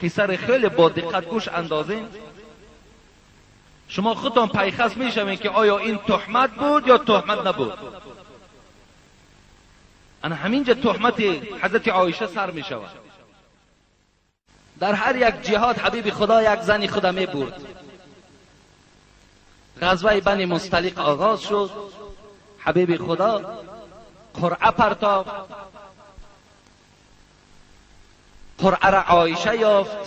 قصه خیلی با دقت گوش اندازین، شما خودتان پیخص میشوین که آیا این تهمت بود یا تهمت نبود. انا همینجا تهمت حضرت عایشه سر میشود. در هر یک جهاد حبیب خدا یک زنی خدا می برد. غزوه بنی مصطلق آغاز شد. حبیب خدا قرعه پرتاب، قرعه را عایشه یافت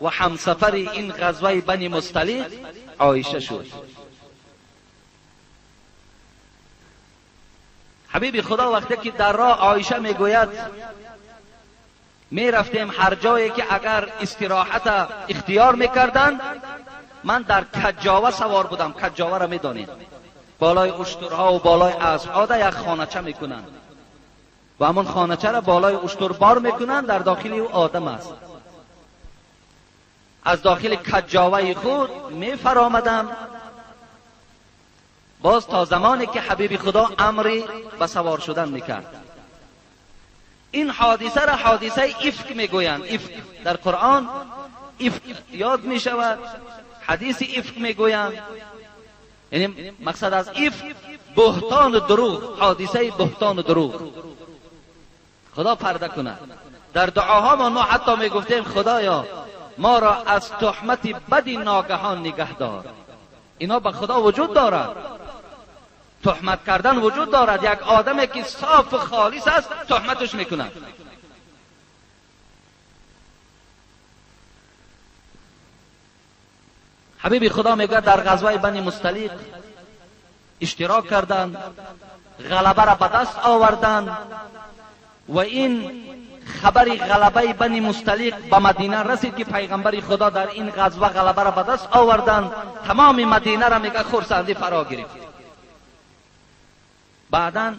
و همسفر این غزوه بنی مصطلق عایشه شد. حبیب خدا وقتی که در راه عایشه میگوید میرفتیم هر جایی که اگر استراحت اختیار میکردند، من در کجاوه سوار بودم. کجاوه را میدانید، بالای اشترها و بالای اسبها در یک خانه‌چه میکنند و همون خانه‌چه را بالای اشتر بار میکنند، در داخل او آدم است. از داخل کجاوه خود میفرامدم باز تا زمانی که حبیب خدا امری به سوار شدن میکرد. این حادثه را حادثه افک میگویند. افک در قرآن افک یاد میشود، حدیث افک میگویند. یعنی مقصد از افک بهتان و دروغ، حادثه بهتان و دروغ. خدا پرده کند. در دعاها ما حتی میگفتیم خدایا ما را از تهمت بدی ناگهان نگه دار. اینا به خدا وجود دارد، تهمت کردن وجود دارد. یک آدمی که صاف خالص است تهمتش میکند. حبیب خدا میگه در غزوه بنی مصطلق اشتراک کردند، غلبه را به دست آوردند و این خبر غلبه بنی مصطلق به مدینه رسید که پیغمبر خدا در این غزوه غلبه را به دست آوردند. تمام مدینه را میگه خرسندی فرا گرفت. بعدا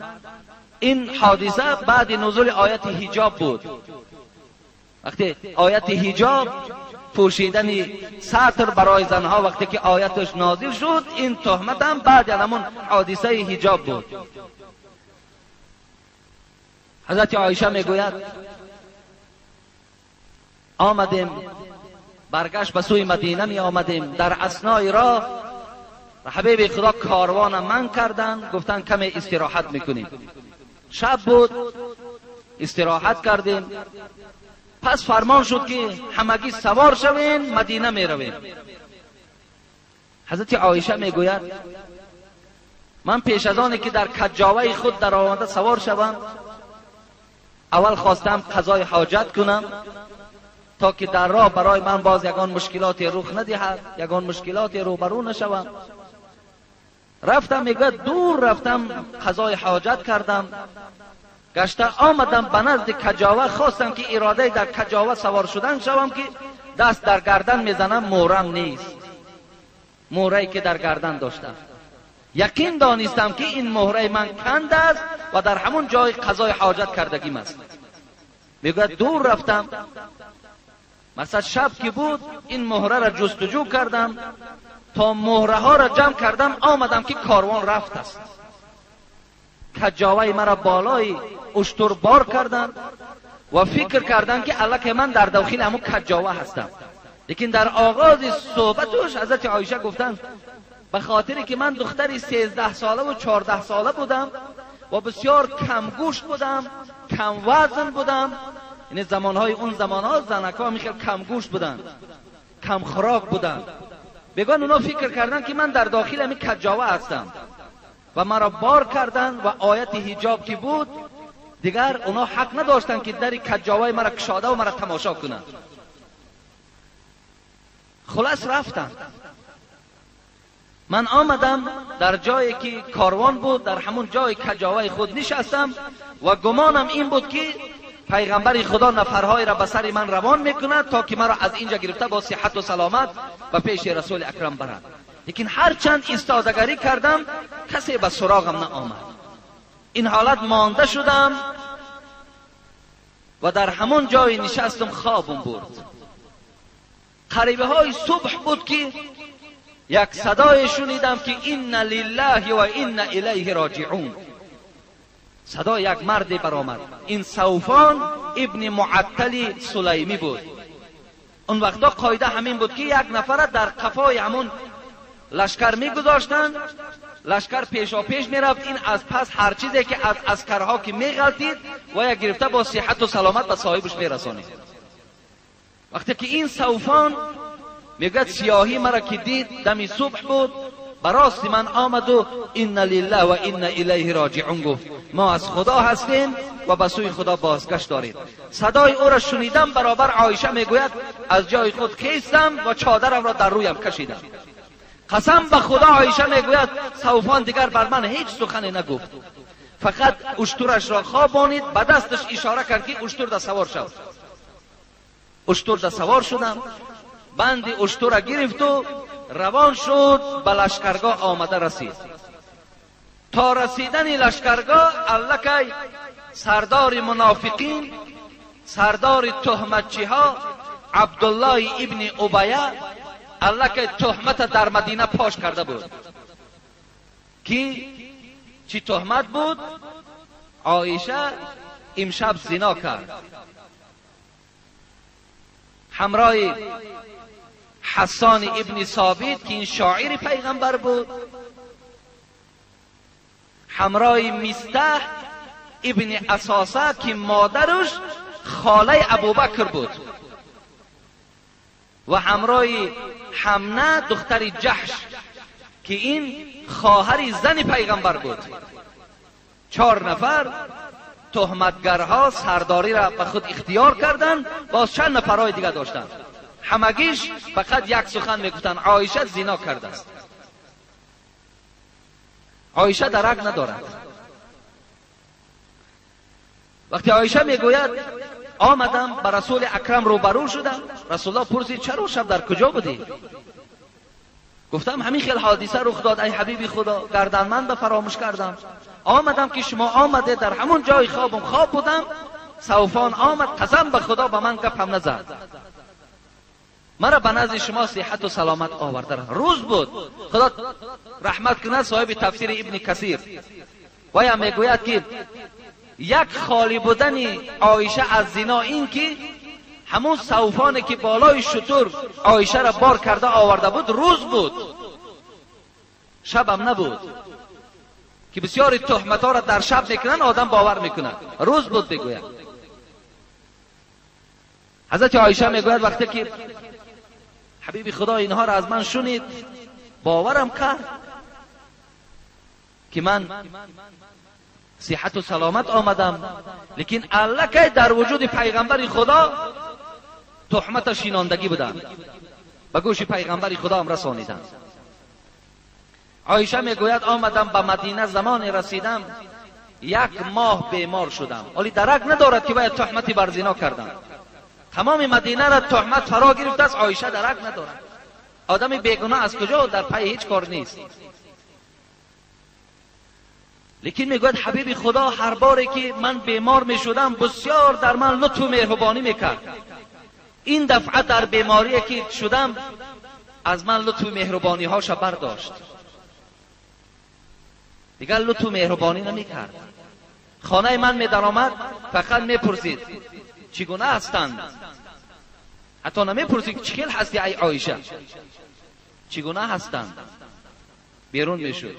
این حادثه بعد نزول آیت حجاب بود. وقتی آیت حجاب، پوشیدن ستر برای زنها، وقتی که آیتش نازل شد، این تهمت هم بعد همون حادثه حجاب بود. حضرت عایشه میگوید آمدیم، برگشت به سوی مدینه می آمدیم. در اثنای راه حبیب خدا کاروان من کردن، گفتن کمی استراحت میکنیم. شب بود، استراحت کردیم. پس فرمان شد که همگی سوار شوین، مدینه می رویم. حضرت عایشه میگوید من پیش از آنی که در کجاوه خود در آمده سوار شوم، اول خواستم قضای حاجت کنم تا که در راه برای من باز یگان مشکلاتی رخ ندهد، یگان مشکلاتی روبرو نشوم. رفتم، میگه دور رفتم، قضای حاجت کردم، گشته آمدم به نزد کجاوه، خواستم که اراده در کجاوه سوار شدن شوم که دست در گردن میزنم، مورم نیست. مهره‌ای که در گردن داشتم، یقین دانستم که این مهره من کند است و در همون جای قضای حاجت کردگیم است. میگه دور رفتم، مثلا شب که بود این مهره را جستجو کردم تا مهره ها را جمع کردم، آمدم که کاروان رفت است. کجاوه مرا بالای اشتر بار کردند و فکر کردند که الک من در داخل همون کجاوه هستم. لیکن در آغاز صحبتش حضرت عایشه گفتند به خاطری که من دختری 13 ساله و 14 ساله بودم و بسیار کم گوشت بودم، کم وزن بودم. یعنی زمانهای اون زمانها زنک‌ها میخیل کم گوشت بودن، کم خوراک بودن. بگن اونا فکر کردن که من در داخل همین کجاوه هستم و مرا بار کردن و آیت حجاب که بود دیگر اونا حق نداشتن که در کجاوه مرا کشاده و مرا تماشا کنند. خلاص رفتن. من آمدم در جایی که کاروان بود، در همون جای کجاوه خود نشستم و گمانم این بود که پیغمبر خدا نفرهای را به سر من روان میکند تا که مرا از اینجا گرفته با صحت و سلامت به پیش رسول اکرم برد. لیکن هرچند ایستادگری کردم کسی به سراغم نآمد. این حالت مانده شدم و در همون جای نشستم، خوابم برد. قریبه های صبح بود که یک صدای شنیدم که إن لله و إنا إلیه راجعون. صدای یک مردی برآمد. این صوفان ابن معطل سلیمی بود. Он вақто қоида ҳамин буд, ки як нафара дар қафои ҳамон лашкар мегузоштанд, лашкар пешопеш мерафт, ин аз пас ҳар чизе ки аз аскарҳо ки меғалтид ва як гирифта бо сиҳату саломат ба соҳибаш мерасонид. Вақте ки ин Савфон мегӯяд, сиёҳӣ мара ки дид, дами субҳ буд, ба рости ман омаду инна лиллаҳ ва инна илайҳи роҷиун гуфт, мо аз Худо ҳастем ва ба сӯи Худо бозгашт дорем. Садои ӯро шунидам, баробар Оиша мегӯяд, аз ҷои худ хестам ва чодарамро дар рӯям кашидам. Қасам ба Худо, Оиша мегӯяд, Савфон дигар бар ман ҳеҷ сухане нагуфт, фақат уштурашро хобонид, ба дасташ ишора кард ки уштур да савор шав. Уштур да савор шудам, банди уштура гирифту равон шуд, ба лашкаргоҳ омада расид. То расидани лашкаргоҳ аллакай сардори мунофиқин, сардори туҳматчиҳо Абдуллоҳи ибни Убая аллакай туҳмата дар Мадина пош карда буд. Ки чӣ туҳмат буд? Оиша имшаб зино кард. Ҳамроҳи Ҳасан ибни Собит, ки ин шоири пайғамбар буд, ҳамроҳи Мистаҳ ибни Асоса, ки модараш холаи Абубакр буд, ва ҳамроҳи Ҳамна духтари Ҷаҳш, ки ин хоҳари зани пайғамбар буд. 4 нафар туҳматгарҳо сардориро ба худ ихтиёр карданд, боз чанд нафарҳои дига доштанд. Ҳамагиш фақат як сухан мегуфтанд: Оиша зино кардааст. Оиша дарак надорад. Вақте Оиша мегӯяд, омадам ба Расули Акрам рӯбарӯ шудам, Расулуллоҳ пурсид, чаро шаб дар куҷо будӣ? Гуфтам, ҳамин хел ҳодиса рух дод, ай ҳабиби Худо, гарданманд ба фаромӯш кардам. Омадам ки шумо омадед, дар ҳамон ҷои хобам хоб будам, Савфон омад, қасам ба Худо ба ман гап ҳам назад, мара ба назди шумо сиҳату саломат оварда. Рӯз буд, Худо раҳмат кунад соҳиби тафсири Ибни Касир, вая мегӯяд ки як холӣ будани Оиша аз зино ин ки ҳамон Савфоне ки болои шутур Оишаро бор карда оварда буд, рӯз буд, шабам набуд, ки бисёри туҳматҳоро дар шаб мекунанд, одам бовар мекунад. Рӯз буд, мегӯяд. Ҳазрати Оиша мегӯяд, вақте ки ҳабиби Худо инҳоро аз ман шунид, боварам кард ки ман сиҳату саломат омадам, лекин аллакай дар вуҷуди пайғамбари Худо туҳмата шинондагӣ буданд, ба гӯши пайғамбари Худоам расониданд. Оиша мегӯяд, омадам ба Мадина, замоне расидам, 1 моҳ бемор шудам. Оли дарак надорад ки бояд туҳмати бар зино кардам. Тамоми Мадинаро туҳмат фаро гирифтааст, Оиша дарак надорад. Одами бегуноҳ аз куҷо дар пайи ҳеҷ кор нест. Лекин мегӯяд, ҳабиби Худо ҳар боре ки ман бемор мешудам, бисёр дар ман лутфу меҳрубонӣ мекард. Ин дафъа дар беморие ки шудам, аз ман лутфу меҳрубониҳоша бардошт. Дигар лутфу меҳрубонӣ намекард. Хонаи ман медаромад, фақат мепурсид, чӣ гуна ҳастанд? Ҳатто намепурсид, чӣ хел ҳасти ай Оиша? Чӣ гуна ҳастанд? Берун мешуд.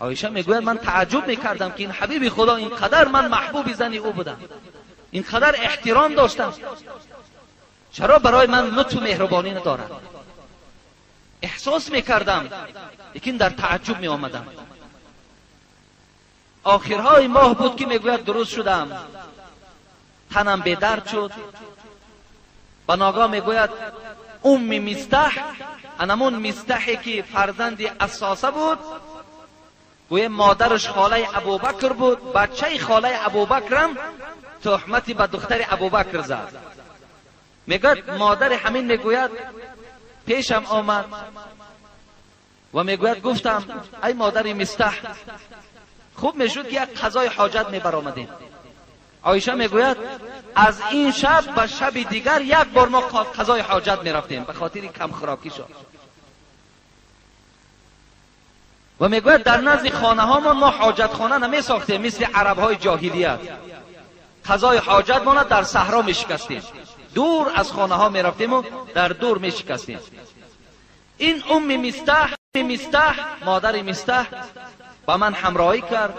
Оиша мегӯяд, ман таъаҷҷуб мекардам ки ин ҳабиби Худо ин қадар ман маҳбуби зани ӯ будам, ин қадар эҳтиром доштам, чаро барои ман лутфу меҳрубонӣ надорад? Эҳсос мекардам, лекин дар таъаҷҷуб меомадам. Охирҳои моҳ буд ки мегӯяд, дуруст шудам, танам бедард шуд. Ба ногоҳ мегӯяд, умми Мистаҳ, анамон Мистаҳе ки фарзанди Асоса буд, гӯя модараш холаи Абубакр буд, бачаи холаи Абубакрам туҳмати ба духтари Абубакр зад. Мегӯяд, модари ҳамин мегӯяд, пешам омад ва мегӯяд, гуфтам, ай модари Мистаҳ, хуб мешуд ки як қазои ҳоҷат мебаромадем. Оиша мегӯяд, аз ин шаб ба шаби дигар як бор мо қазои ҳоҷат мерафтем ба хотири камхӯрокӣ шуд. Ва мегӯяд, дар назди хонаҳомон мо ҳоҷатхона намесохтем, мисли арабҳои ҷоҳилият. Қазои ҳоҷатмона дар саҳро мешикастем. Дур аз хонаҳо мерафтем ва дар дур мешикастем. Ин Умми Мистаҳ, модари Мистаҳ, ба ман ҳамроҳӣ кард.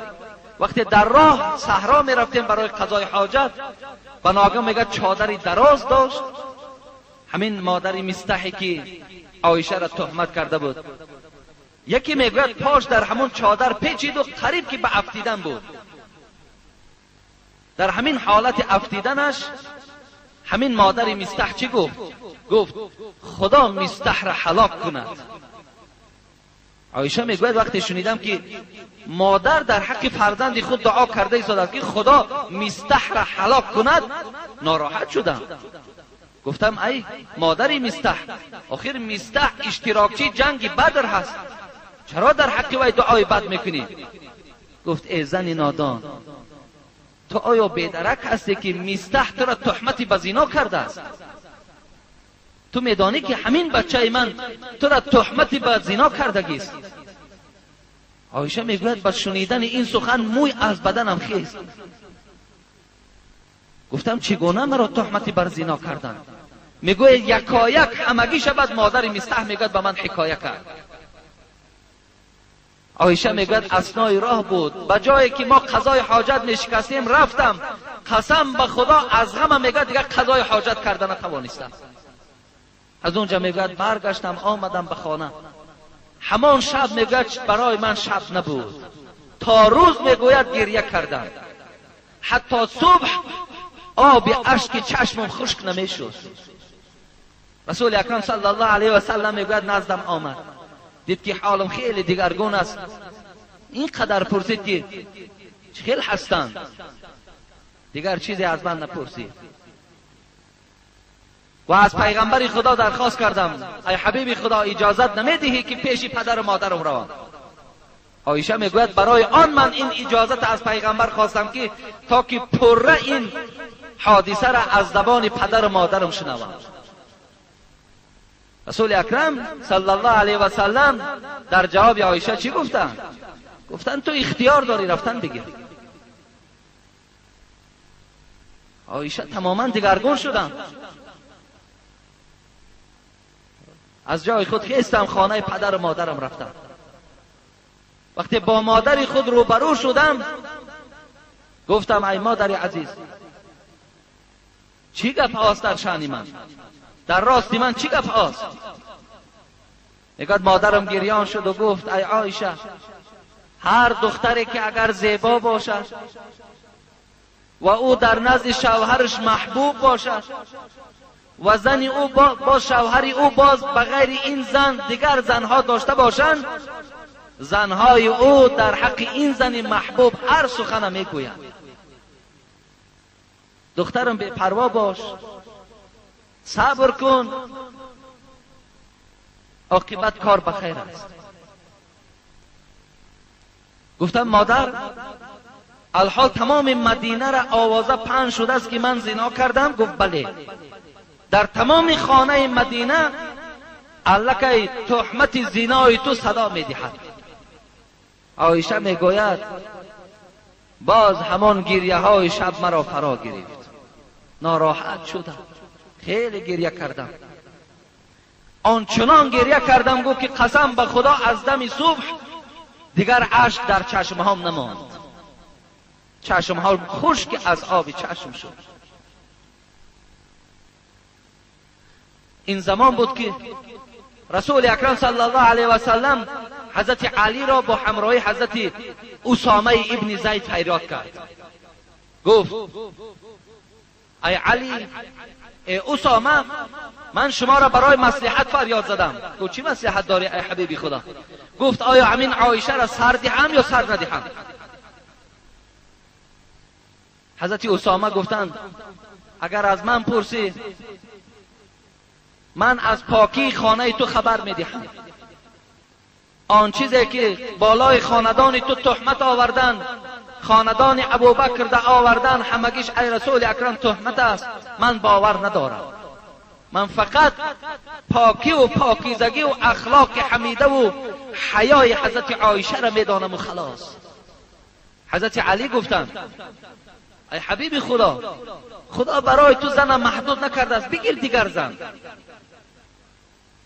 Вақте дар роҳ саҳро мерафтем барои қазои ҳоҷат, ба ногаҳ мегӯяд чодари дароз дошт. Ҳамин модари Мистаҳе ки Оиша ра туҳмат карда буд, яке мегӯяд пош дар ҳамон чодар печид ва қариб ки ба афтидан буд. Дар ҳамин ҳолати афтиданаш ҳамин модари Мистаҳ чӣ гуфт? Гуфт Худо Мистаҳ ра ҳалок кунад. Оиша мегӯяд вақте шунидам ки модар дар ҳаққи фарзанди худ дуо карда истодааст ки Худо Мистаҳ ра ҳалок кунад, нороҳат шудам. Гуфтам ай модари Мистаҳ, охир Мистаҳ иштирокчии ҷанги Бадр ҳаст, чаро дар ҳаққи вай дуои бад мекунӣ? Гуфт эй зани нодон, ту оё бедарак ҳастӣ ки Мистаҳ туро туҳмати ба зино кардааст? Ту медонӣ ки ҳамин бачаи ман туро туҳмати ба зино кардагист? Оиша мегӯяд ба шунидани ин сухан мӯй аз баданам хест. Гуфтам чӣ гуна маро туҳмати бар зино карданд? Мегӯяд якояк ҳамагӣ шабад модари Мистаҳ мегӯяд ба ман ҳикоя кард. Оиша мегӯяд аснои роҳ буд, ба ҷое ки мо қазои ҳоҷат мешикастем рафтам, қасам ба Худо аз ғама мегӯяд дигар қазои ҳоҷат карда натавонистам. Аз онҷа мегӯяд баргаштам, омадам ба хона. Ҳамон шаб мегӯяд барои ман шаб набуд, то рӯз мегӯяд гиря кардам, ҳатто субҳ оби ашки чашмам хушк намешуд. Расули акрам саллаллоҳу алайҳи васаллам мегӯяд наздам омад, дид ки ҳолам хеле дигаргун аст. Ин қадар пурсид ки чӣ хел ҳастанд, дигар чизе аз ман напурсид. Ва аз пайғамбари Худо дархост кардам, ай ҳабиби Худо, иҷозат намедиҳӣ ки пеши падару модарам равам? Оиша мегӯяд барои он ман ин иҷозат аз пайғамбар хостам ки то ки пурра ин ҳодисаро аз забони падару модарам шунавам. Расули акрам саллаллоҳу алайҳи васаллам дар ҷавоби Оиша чӣ гуфтанд? Гуфтанд ту ихтиёр дорӣ рафтан бигир. Оиша тамоман дигаргун шуданд. Аз ҷои худ хестам, хонаи падару модарам рафтам. Вақте бо модари худ рӯбарӯ шудам, гуфтам ай модари азиз, чӣ гап ҳаст дар шаъни ман? Дар рости ман чӣ гап ҳаст? Мегӯяд модарам гирён шуд ва гуфт ай Оиша, ҳар духтаре ки агар зебо бошад ва ӯ дар назди шавҳараш маҳбуб бошад ва зани ӯ бо шавҳари ӯ боз ба ғайри ин зан дигар занҳо дошта бошанд, занҳои ӯ дар ҳаққи ин зани маҳбуб ҳар сухана мегӯянд. Духтарам бепарво бош, сабр кун, оқибат кор ба хайр аст. Гуфтам модар, алҳол тамоми Мадинара овоза паҳн шудааст ки ман зино кардам? Гуфт бале. Дар тамоми хонаи Мадина аллакай туҳмати зинои ту садо медиҳад. Оиша мегӯяд боз ҳамон гиряҳои шаб маро фаро гирифт, нороҳат шудам, хеле гиря кардам. Ончунон гиря кардам, гуфт ки қасам ба Худо аз дами субҳ дигар ашк дар чашмҳом намонд, чашмҳом хушк аз оби чашм шуд. Ин замон буд ки Расули акрам саллаллоҳу алайҳи васаллам ҳазрати Алиро бо ҳамроҳи ҳазрати Усомаи ибни Зайд фарёд кард. Гуфт ай Али, эй Усома, ман шуморо барои маслиҳат фарёд задам. Гуфт чӣ маслиҳат дорӣ ай ҳабиби Худо? Гуфт оё ҳамин Оишаро сар диҳам ё сар надиҳам? Ҳазрати Усома гуфтанд агар аз ман пурсӣ, ман аз покии хонаи ту хабар медиҳам. Он чизе ки болои хонадони ту туҳмат оварданд, хонадони Абубакр да овардан, ҳамагиш ай Расули акрам туҳмат аст, ман бовар надорам. Ман фақат покиву покизагиву ахлоқи ҳамидаву ҳаёи ҳазрати Оишаро медонаму халос. Ҳазрати Алӣ гуфтанд ای حبیب خدا، خدا برای تو زن محدود نکرده است، بگیر دیگر زن.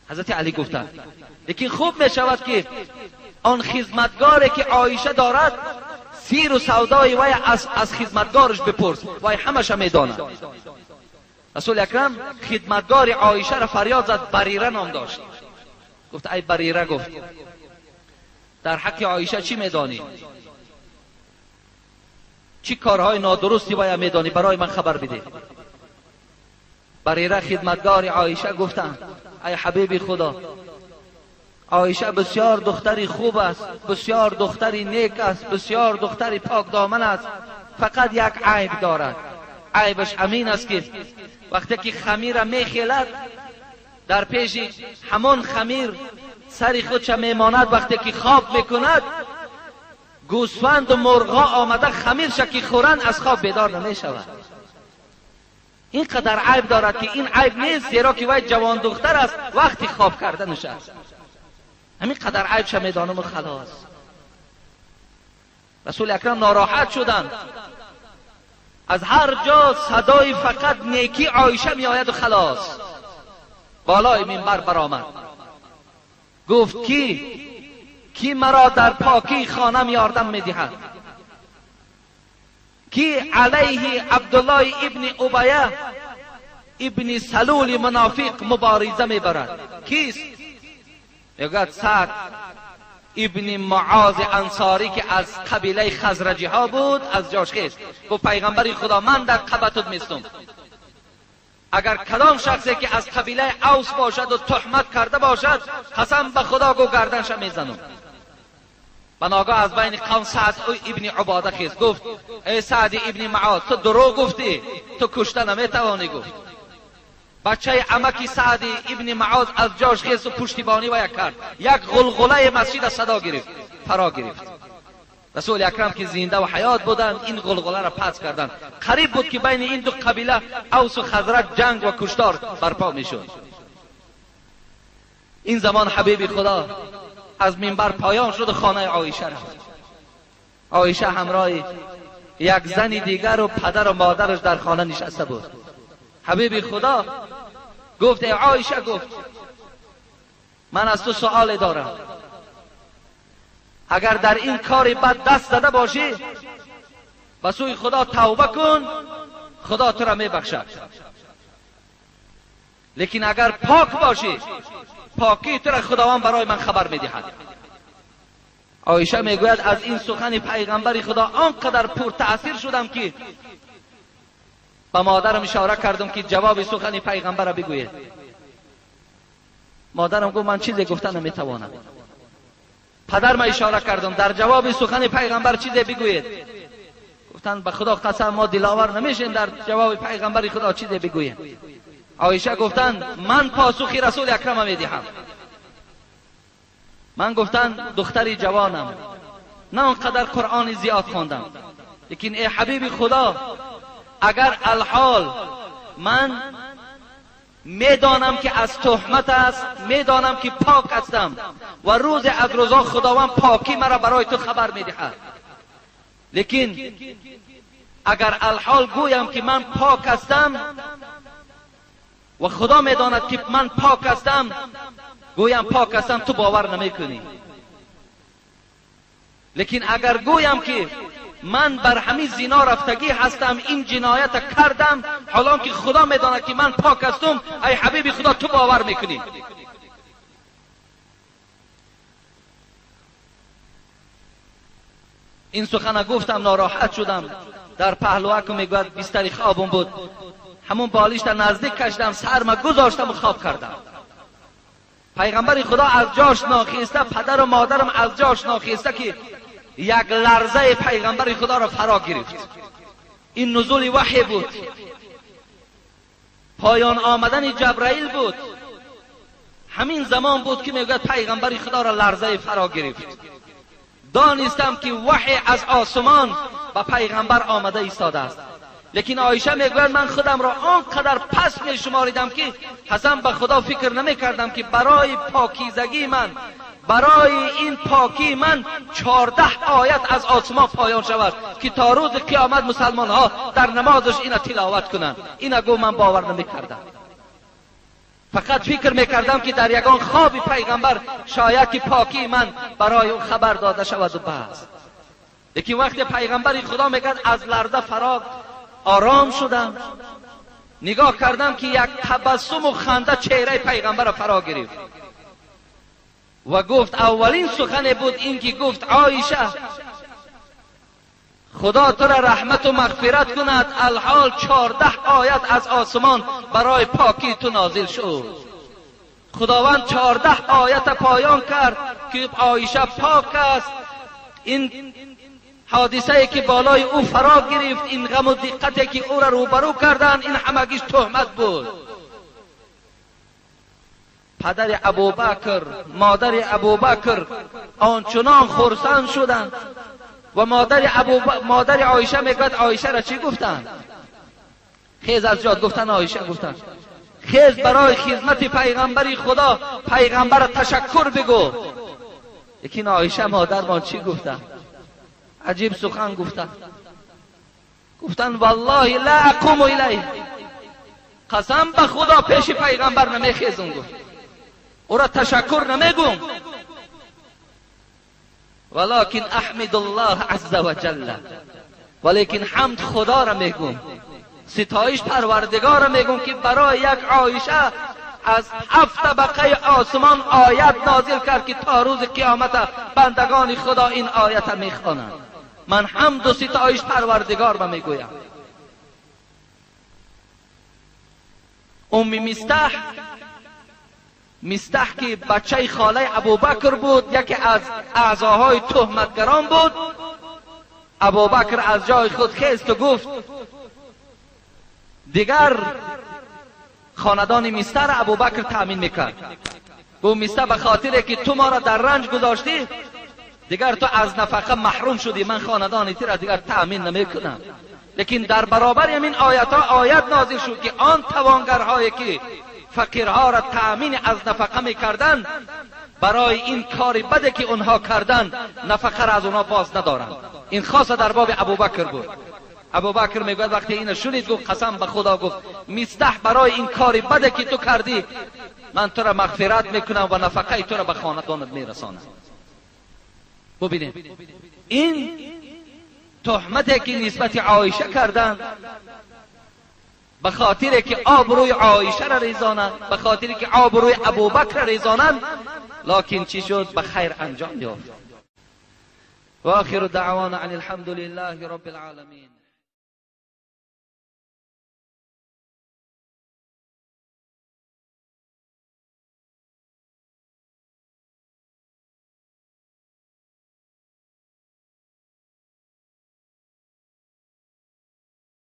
حضرت علی گفتند لیکن خوب می شود که آن خدمتگاری که عایشه دارد سیر و سودای وی از خدمتگارش بپرس، وی همش میداند. رسول اکرم خدمتگار عایشه را فریاد زد، بریره نام داشت. گفت ای بریره، گفت در حق عایشه چی میدانی؟ چی کارهای نادرستی وی میدانی؟ برای من خبر بده. بریره خدمتگار عایشه گفتند ای حبیب خدا، عایشه بسیار دختری خوب است، بسیار دختری نیک است، بسیار دختری پاک دامن است، فقط یک عیب دارد. عیبش همین است که وقتی که خمیر میخیلد در پیش همان خمیر سر خودش میماند، وقتی که خواب میکند گوسفند و مرغا آمده خمیرش که خورند از خواب بیدار نمیشود. اینقدر عیب دارد که این عیب نیست، زیرا که وی جوان دختر است، وقتی خواب کردنش است. همین قدر عیبش میدانم و خلاص. رسول اکرم ناراحت شدند. از هر جا صدای فقط نیکی عایشه می آید و خلاص. بالای منبر برآمد، گفت کی مرا در پاکی خانم یاردم میدهد؟ کی علیه عبدالله ابن ابیه ابن سلول منافق مبارزه میبرد؟ کیست؟ میگوید سعد ابن معاذ انصاری که از قبیله خزرجی ها بود، از جاش خیست. گفت پیغمبر خدا من در قبتت میستم، اگر کدام شخصی که از قبیله اوس باشد و تهمت کرده باشد قسم به خدا گو گردنش میزنم. بناگاه از بین قوم سعد ابن عباده خیست، گفت ای سعد ابن معاذ تو دروغ گفتی، تو کشته نمیتوانی. گفت بچه عمکی سعد ابن معاذ از جاش خیست و پشتیبانی و یک کرد، یک غلغله مسجد صدا گرفت، فرا گرفت. رسول اکرم که زنده و حیات بودند این غلغله را پس کردند. قریب بود که بین این دو قبیله اوس و خزرج جنگ و کشتار برپا میشد. این زمان حبیب خدا از منبر پایان شد و خانه عایشه رفت. عایشه همراه یک زن دیگر و پدر و مادرش در خانه نشسته بود. حبیب خدا گفت ای عایشه، گفت من از تو سؤال دارم، اگر در این کار بد دست زده باشی به سوی خدا توبه کن، خدا تو را میبخشد. لیکن اگر پاک باشی، پاکی تو را خداوند برای من خبر میدهد. عایشه میگوید از این سخن پیغمبر خدا آنقدر پر تاثیر شدم که به مادرم اشاره کردم که جواب سخن پیغمبر را بگوید. مادرم گفت من چیزی گفتن نمیتوانم. پدرم اشاره کردم در جواب سخن پیغمبر چیزی بگوید. گفتند به خدا قسم ما دلاور نمیشیم در جواب پیغمبر خدا چیزی بگوییم. عایشه گفتند من پاسخ رسول اکرم میدهم. من گفتند دختری جوانم، نه آنقدر قرآن زیاد خواندم، لیکن ای حبیب خدا اگر الحال من میدانم که از تهمت است، میدانم که پاک هستم و روز از روزا خداوند پاکی مرا برای تو خبر میدهد، لیکن اگر الحال گویم که من پاک هستم و خدا میداند که من پاک هستم، گویم پاک هستم تو باور نمیکنی. لیکن اگر گویم که من بر همین زنا رفتگی هستم، این جنایت کردم، حالا که خدا میداند که من پاک هستم، ای حبیب خدا تو باور میکنی. این سخن گفتم ناراحت شدم. در پهلوکم میگوید بستری خوابم بود، همون بالش در نزدیک کشیدم، سرم گذاشتم و خواب کردم. پیغمبر خدا از جاش ناخیسته، پدر و مادرم از جاش ناخیسته که یک لرزه پیغمبر خدا را فرا گرفت. این نزول وحی بود، پایان آمدن جبرائیل بود. همین زمان بود که میگوید پیغمبر خدا را لرزه فرا گرفت. دانستم که وحی از آسمان به پیغمبر آمده ایستاده است. لیکن عایشه میگوید من خودم را آنقدر پس می شماریدم که قسم به خدا فکر نمی کردم که برای پاکیزگی من، برای این پاکی من 14 آیت از آسمان پایان شود که تا روز قیامت مسلمان ها در نمازش اینا تلاوت کنند. اینا گو من باور نمیکردم، فقط فکر میکردم که در یگان خواب پیغمبر شاید که پاکی من برای او خبر داده شود و بس. لیکن وقتی پیغمبر خدا میگد از لرزه فراغ آرام شدم، نگاه کردم که یک تبسم و خنده چهره پیغمبر را فرا گرفت و گفت اولین سخن بود این که گفت عایشه خدا تو را رحمت و مغفرت کند، الحال 14 آیت از آسمان برای پاکی تو نازل شد. خداوند 14 آیت پایان کرد که عایشه پاک است. این حادثه ای که بالای او فرا گرفت، این غم و دقتی که او را روبرو کردند، این همگیش تهمت بود. پدر ابوبکر، مادر ابوبکر آنچنان خرسند شدند و مادر عایشه میگوید عایشه را چی گفتند؟ خیز از جاد گفتن عایشه گفتند خیز برای خدمت پیغمبر خدا، پیغمبر تشکر بگو. لیکن عایشه مادر ما چی گفتند؟ عجیب سخن گفتند. گفتند والله لا اقوم الیه، قسم به خدا پیش پیغمبر نمیخیزم. گفت او را تشکر نمیگم، ولكن احمد الله عز وجل، ولیکن حمد خدا را میگم، ستایش پروردگار را میگم که برای یک عایشه از 7 طبقه آسمان آیت نازل کرد که تا روز قیامت بندگان خدا این آیت میخوانند. من حمد و ستایش پروردگار را میگویم. ام مستح که بچه خاله ابوبکر بود، یکی از اعضاهای تهمتگران بود. ابوبکر از جای خود خیست و گفت دیگر خاندان مستح را ابوبکر تأمین میکرد. گفت مستح به خاطر که تو ما را در رنج گذاشتی، دیگر تو از نفقه محروم شدی، من خاندان تو را دیگر تأمین نمیکنم. لیکن در برابر همین آیت ها آیت نازل شد که آن توانگرهایی که فقیرها را تأمین از نفقه میکردند، برای این کار بده که اونها کردند نفقه را از اونها باز ندارند. این خاصه در باب ابوبکر بود. ابوبکر میگوید وقتی اینو شنید گفت قسم به خدا، گفت مستح برای این کار بده که تو کردی من تو را مغفرت میکنم و نفقه تو را به خاندانت میرسانم. ببینید این تهمتی که نسبت عایشه کردند، به خاطر که آبروی عایشه را ریزانند، به خاطر که آبروی ابوبکر را ریزانند، لکن چی شد؟ به خیر انجام یافت. و آخر دعوانا ان الحمد لله رب العالمین.